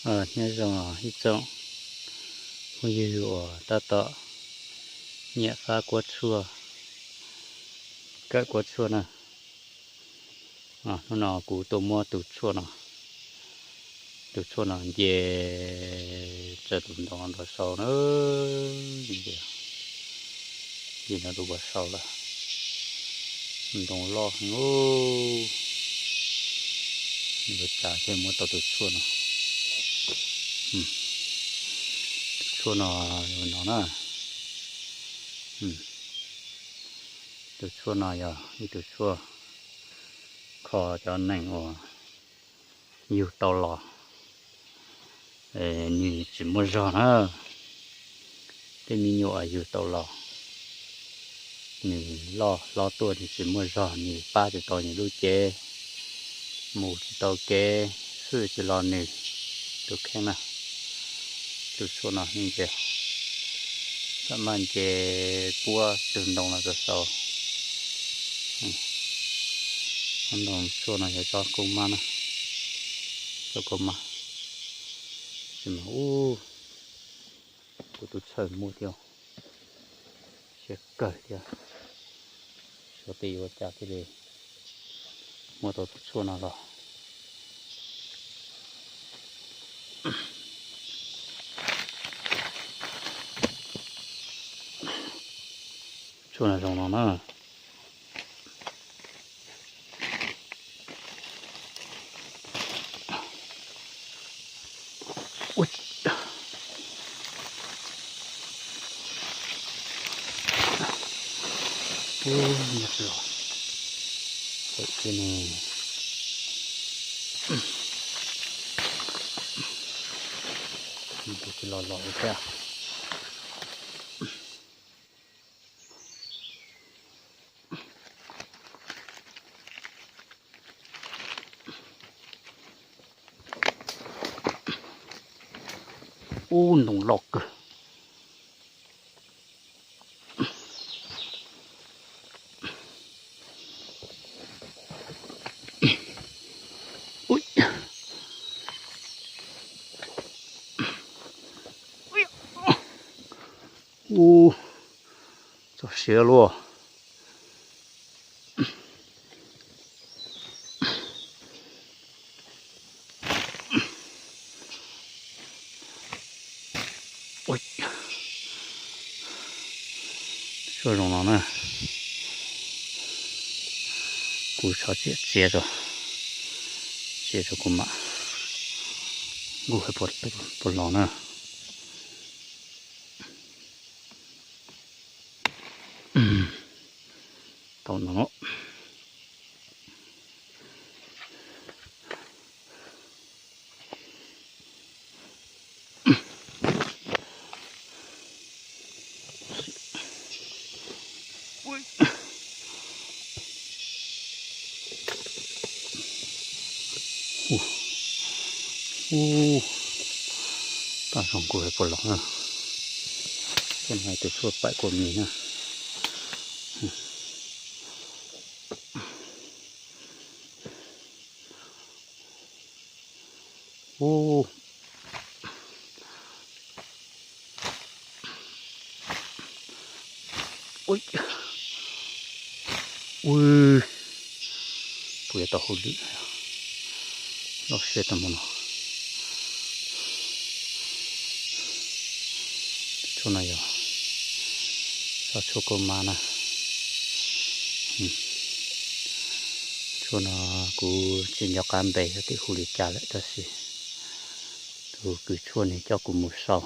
Nyob zoo ib tsoom phooj ywg uas tab tom nyiam fab kuab tshuaj, kawm kuab tshuaj na. Hnub no kuv tuaj muab tus tshuaj no, tus tshuaj no nce tsaws tus ntoo nrov sau na, nce no tus nrov sau lawm, ntoo loj heev. Ua cas thiaj muab tau tus tshuaj no. Tus tshuaj no yog no na. Tus tshuaj no yog ib tug tshuaj kho cov neeg uas yug tau los nws tsis muaj zog na. Tej me nyuam yug tau los nws loj hlob tuaj nws tsis muaj zog, nws pab tsis tau nws lub cev, mus tsis tau kev, hwj tsis los nws. Tus kheej na, tus tshuaj no nce, xam maj nce puab tug ntoo los rau saud. Ntoo tshuaj no yog tsob kaub mab na, tsob kaub mab. Tsis mas ub, kuv tus tshuaj muaj thiab, siab kawg thiab. Xyov tej yuav ua cas thiaj li muaj tau tus tshuaj no los. Tshuaj no zoo no na. Los los thiab. Ub, ntoo loj kawg. Ub, txog siav luaj. Tshuaj zoo no na. Kuv tso txiav txiav rau, txiav rau kuv mam nkuj puas los na. Tau no. Ub, paj zoo kuv puas los na. Tej no tus tshuaj paim kua mis na. Ub, ui, kuv yuav tau hauj lwm, loj siab tau mus no. Tshuaj no yog tsob tshuaj kaub mab na. Tshuaj no kuv tsis nco qab npe thiab tim hu li cas lawm tab sis tus kws tshuaj nws coj kuv mus sau,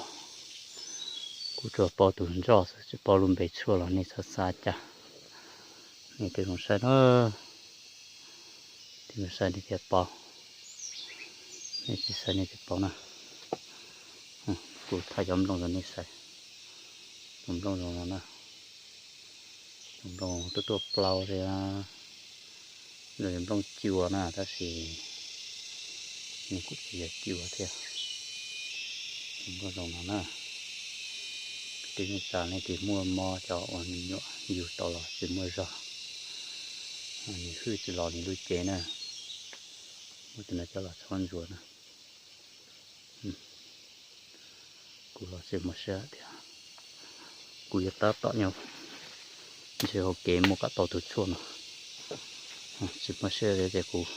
kuv tsuas paub tus ntsoj xwb tsis paub lub npe tshuaj los nej txhob xav cas. Nej twb zoo saib na, twb zoo saib nej thiaj paub, nej tsis saib nej tsis paub na. Kuv thaij cov nplooj rau nej saib, tus nplooj zoo no na. Tus nplooj tuaj tuaj plaub thiab, nplooj cua na tab sis nws kuj tsis yog cua thiab. Tus nplooj zoo no na, twb nej txav nej twb muaj mob cov uas me nyuam yug tau los tsis muaj zog, nws hwj tsis los nws lub cev na, muab tus no coj los txhob ntsuas na. kuv los tsis muaj siab tias kuv yuav tab tom nyob ntshe hauv kev muaj kom tau tus tshuaj no. Tsis muaj siab li ces kuv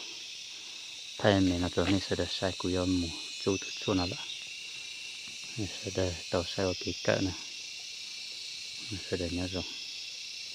thaij me no rau nej sawv daws saib, kuv yuav mus tsuj tus tshuaj no lawm. Sawv daws tau saib ua kev kawm na. Sawv daws nyob zoo.